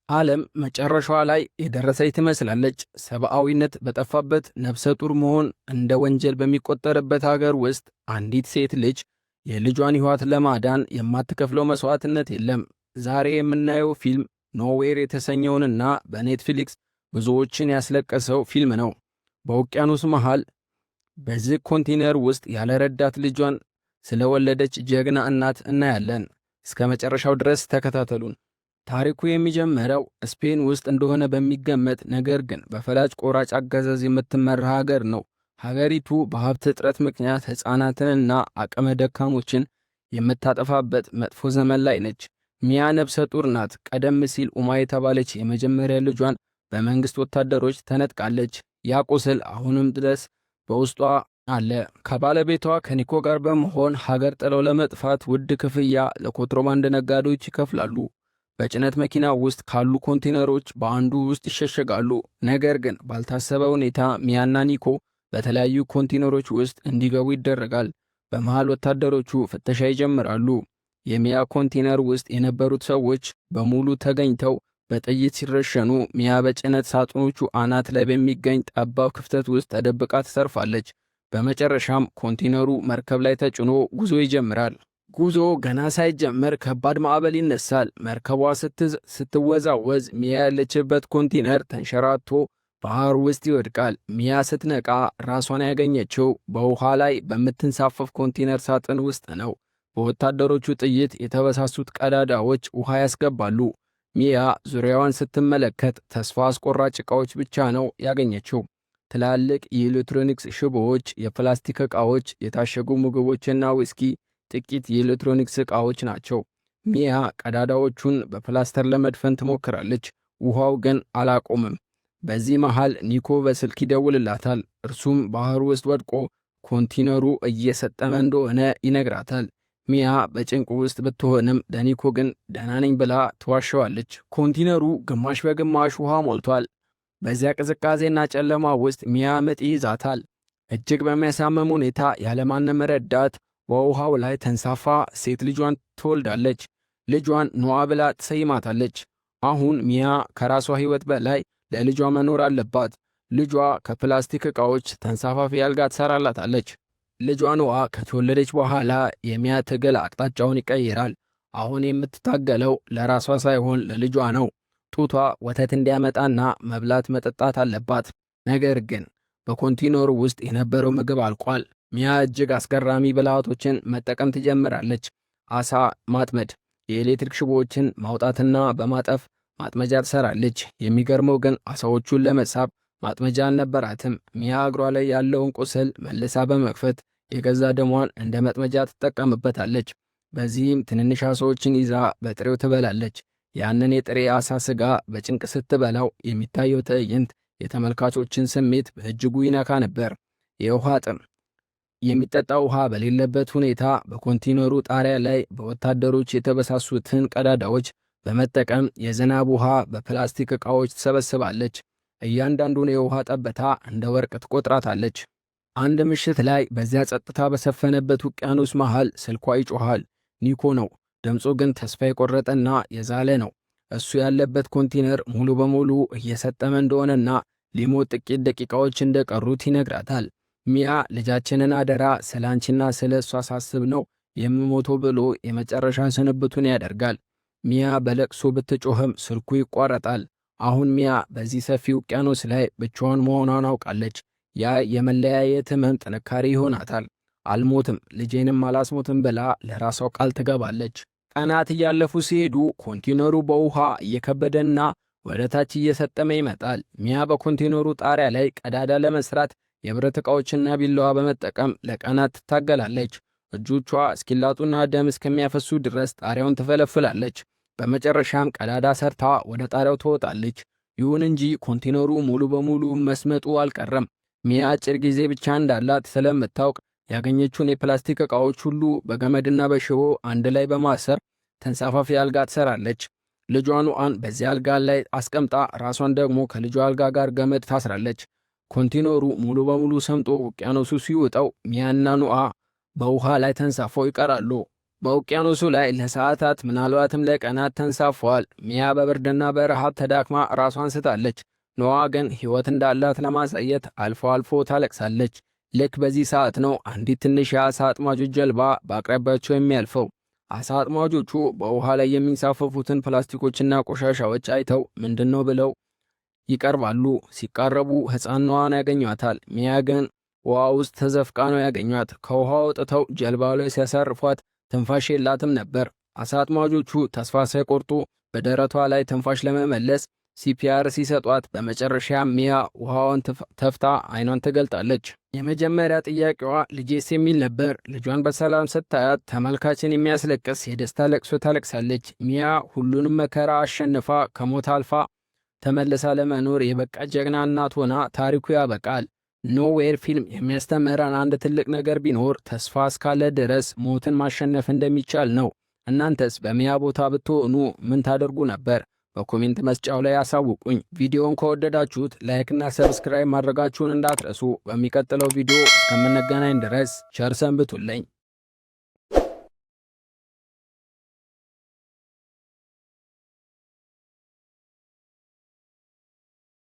ዓለም መጨረሻዋ ላይ የደረሰች ትመስላለች። ሰብአዊነት በጠፋበት፣ ነፍሰ ጡር መሆን እንደ ወንጀል በሚቆጠርበት ሀገር ውስጥ አንዲት ሴት ልጅ የልጇን ሕይወት ለማዳን የማትከፍለው መስዋዕትነት የለም። ዛሬ የምናየው ፊልም Nowhere የተሰኘውንና በኔትፍሊክስ ብዙዎችን ያስለቀሰው ፊልም ነው። በውቅያኖስ መሃል በዝግ ኮንቴነር ውስጥ ያለ ረዳት ልጇን ስለወለደች ጀግና እናት እናያለን። እስከ መጨረሻው ድረስ ተከታተሉን። ታሪኩ የሚጀምረው ስፔን ውስጥ እንደሆነ በሚገመት፣ ነገር ግን በፈላጭ ቆራጭ አገዛዝ የምትመራ ሀገር ነው። ሀገሪቱ በሀብት እጥረት ምክንያት ሕፃናትንና አቅመ ደካሞችን የምታጠፋበት መጥፎ ዘመን ላይ ነች። ሚያ ነፍሰ ጡር ናት። ቀደም ሲል ኡማ የተባለች የመጀመሪያ ልጇን በመንግሥት ወታደሮች ተነጥቃለች። ያ ቁስል አሁንም ድረስ በውስጧ አለ። ከባለቤቷ ከኒኮ ጋር በመሆን ሀገር ጥለው ለመጥፋት ውድ ክፍያ ለኮንትሮባንድ ነጋዴዎች ይከፍላሉ። በጭነት መኪና ውስጥ ካሉ ኮንቴነሮች በአንዱ ውስጥ ይሸሸጋሉ። ነገር ግን ባልታሰበ ሁኔታ ሚያና ኒኮ በተለያዩ ኮንቴነሮች ውስጥ እንዲገቡ ይደረጋል። በመሃል ወታደሮቹ ፍተሻ ይጀምራሉ። የሚያ ኮንቴነር ውስጥ የነበሩት ሰዎች በሙሉ ተገኝተው በጥይት ሲረሸኑ፣ ሚያ በጭነት ሳጥኖቹ አናት ላይ በሚገኝ ጠባብ ክፍተት ውስጥ ተደብቃ ትተርፋለች። በመጨረሻም ኮንቴነሩ መርከብ ላይ ተጭኖ ጉዞ ይጀምራል። ጉዞ ገና ሳይጀመር ከባድ ማዕበል ይነሳል። መርከቧ ስትወዛወዝ ሚያ ያለችበት ኮንቴነር ተንሸራቶ ባህር ውስጥ ይወድቃል። ሚያ ስትነቃ ራሷን ያገኘችው በውሃ ላይ በምትንሳፈፍ ኮንቴነር ሳጥን ውስጥ ነው። በወታደሮቹ ጥይት የተበሳሱት ቀዳዳዎች ውሃ ያስገባሉ። ሚያ ዙሪያዋን ስትመለከት ተስፋ አስቆራጭ ዕቃዎች ብቻ ነው ያገኘችው። ትላልቅ የኤሌክትሮኒክስ ሽቦዎች፣ የፕላስቲክ ዕቃዎች፣ የታሸጉ ምግቦችና ዊስኪ ጥቂት የኤሌክትሮኒክስ ዕቃዎች ናቸው። ሚያ ቀዳዳዎቹን በፕላስተር ለመድፈን ትሞክራለች፣ ውሃው ግን አላቆምም። በዚህ መሃል ኒኮ በስልክ ይደውልላታል። እርሱም ባህር ውስጥ ወድቆ ኮንቲነሩ እየሰጠመ እንደሆነ ይነግራታል። ሚያ በጭንቅ ውስጥ ብትሆንም ለኒኮ ግን ደህና ነኝ ብላ ትዋሸዋለች። ኮንቲነሩ ግማሽ በግማሽ ውሃ ሞልቷል። በዚያ ቅዝቃዜና ጨለማ ውስጥ ሚያ ምጥ ይይዛታል። እጅግ በሚያሳምም ሁኔታ ያለማንም ረዳት በውሃው ላይ ተንሳፋ ሴት ልጇን ትወልዳለች። ልጇን ኖአ ብላ ትሰይማታለች። አሁን ሚያ ከራሷ ሕይወት በላይ ለልጇ መኖር አለባት። ልጇ ከፕላስቲክ ዕቃዎች ተንሳፋፊ አልጋ ትሰራላታለች። ልጇ ኖአ ከተወለደች በኋላ የሚያ ትግል አቅጣጫውን ይቀይራል። አሁን የምትታገለው ለራሷ ሳይሆን ለልጇ ነው። ጡቷ ወተት እንዲያመጣና መብላት መጠጣት አለባት። ነገር ግን በኮንቲነሩ ውስጥ የነበረው ምግብ አልቋል። ሚያ እጅግ አስገራሚ ብልሃቶችን መጠቀም ትጀምራለች። አሳ ማጥመድ፣ የኤሌክትሪክ ሽቦዎችን ማውጣትና በማጠፍ ማጥመጃ ትሰራለች። የሚገርመው ግን አሳዎቹን ለመሳብ ማጥመጃ አልነበራትም። ሚያ እግሯ ላይ ያለውን ቁስል መልሳ በመክፈት የገዛ ደሟን እንደ መጥመጃ ትጠቀምበታለች። በዚህም ትንንሽ አሳዎችን ይዛ በጥሬው ትበላለች። ያንን የጥሬ አሳ ስጋ በጭንቅ ስትበላው የሚታየው ትዕይንት የተመልካቾችን ስሜት በእጅጉ ይነካ ነበር። የውሃ ጥም። የሚጠጣ ውሃ በሌለበት ሁኔታ በኮንቴነሩ ጣሪያ ላይ በወታደሮች የተበሳሱትን ቀዳዳዎች በመጠቀም የዝናብ ውሃ በፕላስቲክ ዕቃዎች ትሰበስባለች። እያንዳንዱን የውሃ ጠብታ እንደ ወርቅ ትቆጥራታለች። አንድ ምሽት ላይ በዚያ ጸጥታ በሰፈነበት ውቅያኖስ መሃል ስልኳ ይጮኻል። ኒኮ ነው። ድምፁ ግን ተስፋ የቆረጠና የዛለ ነው። እሱ ያለበት ኮንቴነር ሙሉ በሙሉ እየሰጠመ እንደሆነና ሊሞት ጥቂት ደቂቃዎች እንደቀሩት ይነግራታል። ሚያ ልጃችንን አደራ፣ ስለ አንቺና ስለ እሷ ሳስብ ነው የምሞተው ብሎ የመጨረሻ ስንብቱን ያደርጋል። ሚያ በለቅሶ ብትጮህም ስልኩ ይቋረጣል። አሁን ሚያ በዚህ ሰፊ ውቅያኖስ ላይ ብቻዋን መሆኗን አውቃለች። ያ የመለያየት ህመም ጥንካሬ ይሆናታል። አልሞትም፣ ልጄንም አላስሞትም ብላ ለራሷ ቃል ትገባለች። ቀናት እያለፉ ሲሄዱ ኮንቴነሩ በውሃ እየከበደና ወደ ታች እየሰጠመ ይመጣል። ሚያ በኮንቴነሩ ጣሪያ ላይ ቀዳዳ ለመስራት የብረት ዕቃዎችና ቢላዋ በመጠቀም ለቀናት ትታገላለች። እጆቿ እስኪላጡና ደም እስከሚያፈሱ ድረስ ጣሪያውን ትፈለፍላለች። በመጨረሻም ቀዳዳ ሰርታ ወደ ጣሪያው ትወጣለች። ይሁን እንጂ ኮንቴነሩ ሙሉ በሙሉ መስመጡ አልቀረም። ሚያ አጭር ጊዜ ብቻ እንዳላት ስለምታውቅ ያገኘችውን የፕላስቲክ ዕቃዎች ሁሉ በገመድና በሽቦ አንድ ላይ በማሰር ተንሳፋፊ አልጋ ትሰራለች። ልጇ ኑአን በዚያ አልጋ ላይ አስቀምጣ ራሷን ደግሞ ከልጇ አልጋ ጋር ገመድ ታስራለች። ኮንቴነሩ ሙሉ በሙሉ ሰምጦ ውቅያኖሱ ሲውጠው ሚያና ኑአ በውሃ ላይ ተንሳፈው ይቀራሉ። በውቅያኖሱ ላይ ለሰዓታት ምናልባትም ለቀናት ተንሳፈዋል። ሚያ በብርድና በረሃብ ተዳክማ ራሷን ስታለች። ኖዋ ግን ሕይወት እንዳላት ለማሳየት አልፎ አልፎ ታለቅሳለች። ልክ በዚህ ሰዓት ነው አንዲት ትንሽ የዓሣ አጥማጆች ጀልባ በአቅራቢያቸው የሚያልፈው። ዓሣ አጥማጆቹ በውሃ ላይ የሚንሳፈፉትን ፕላስቲኮችና ቆሻሻዎች አይተው ምንድን ነው ብለው ይቀርባሉ። ሲቃረቡ ሕፃን ኖዋን ያገኟታል። ሚያ ግን ውሃ ውስጥ ተዘፍቃ ነው ያገኟት። ከውሃ ወጥተው ጀልባ ላይ ሲያሳርፏት ትንፋሽ የላትም ነበር። ዓሣ አጥማጆቹ ተስፋ ሳይቆርጡ በደረቷ ላይ ትንፋሽ ለመመለስ CPR ሲሰጧት በመጨረሻ ሚያ ውሃዋን ተፍታ አይኗን ትገልጣለች። የመጀመሪያ ጥያቄዋ ልጄስ የሚል ነበር። ልጇን በሰላም ስታያት ተመልካችን የሚያስለቅስ የደስታ ለቅሶ ታለቅሳለች። ሚያ ሁሉንም መከራ አሸንፋ ከሞት አልፋ ተመልሳ ለመኖር የበቃች ጀግና እናት ሆና ታሪኩ ያበቃል። Nowhere ፊልም የሚያስተምረን አንድ ትልቅ ነገር ቢኖር ተስፋ እስካለ ድረስ ሞትን ማሸነፍ እንደሚቻል ነው። እናንተስ በሚያ ቦታ ብትሆኑ ምን ታደርጉ ነበር? በ comment መስጫው ላይ አሳውቁኝ። ቪዲዮውን ከወደዳችሁት like ና subscribe ማድረጋችሁን እንዳትረሱ። በሚቀጥለው ቪዲዮ እስከምንገናኝ ድረስ ቸር ሰንብቱልኝ።